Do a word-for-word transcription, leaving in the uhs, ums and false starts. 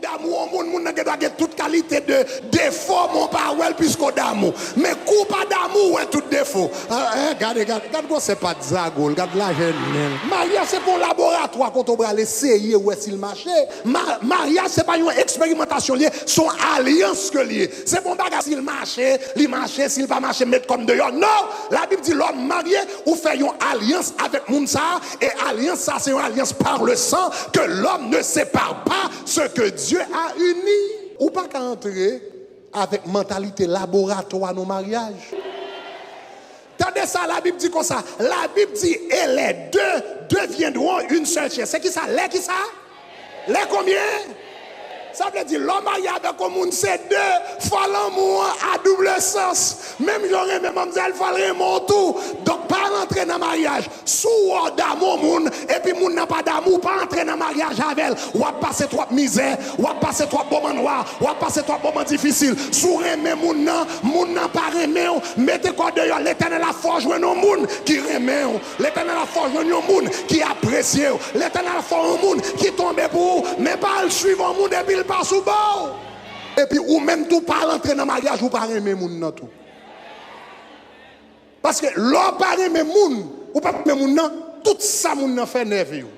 Damou yon moun, moun nan gen dwa gen tout kalite de defo, men w pa wè l piske w damou. Men kou w pa damou, w wè tout defo. Ah, eh, gade, gade, gade gwosè pat Zagol, gade lajè nen l. Maryaj se pa yon laboratwa kote w pral eseye wè si l mache. Ma-, maryaj se pa yon eksperimantasyon l ye, se yon alyans ke l ye. Se pa yon bagay si l mache, li mache, si l pa mache, met kò m deyò. Non! Labib di lè w marye, ou fè yon alyans avèk moun sa a, e alyans sa a se yon alyans par le sang, que l'homme ne sépare pas ce que Dieu a uni. Ou pa ka antre avèk mantalite laboratwa nan maryaj. Tande sa, Labib di konsa, Labib di, et les deux deviendront une seule chair. Se ki sa? Lè ki sa? Lè konbyen? Sa vle di, lè w marye avèk yon moun, se de, fò lanmou an a double sens. Menm jan w renmen manmzèl, fò l renmen w tou. Donk, pa rantre nan maryaj. Si w wè w damou moun, epi moun nan pa damou, pa antre nan maryaj avè l. W ap pase twòp mizè, w ap pase twòp moman nwa, w ap pase twòp moman difisil. Si w renmen moun nan, moun nan pa renmen w, mete kò w deyò. Letènèl ap fè w jwenn yon moun ki renmen w. Letènèl ap fè w jwenn yon moun ki apresye w. Letènèl ap fè w yon moun ki tonbe pou ou. Men pa al swiv yon moun epi l pa sou bò w. Epi ou menm tou pa al antre nan maryaj ou pa renmen moun nan tou. Paske lè w pa renmen moun, ou pa renmen moun nan, tout sa moun nan fè nève w.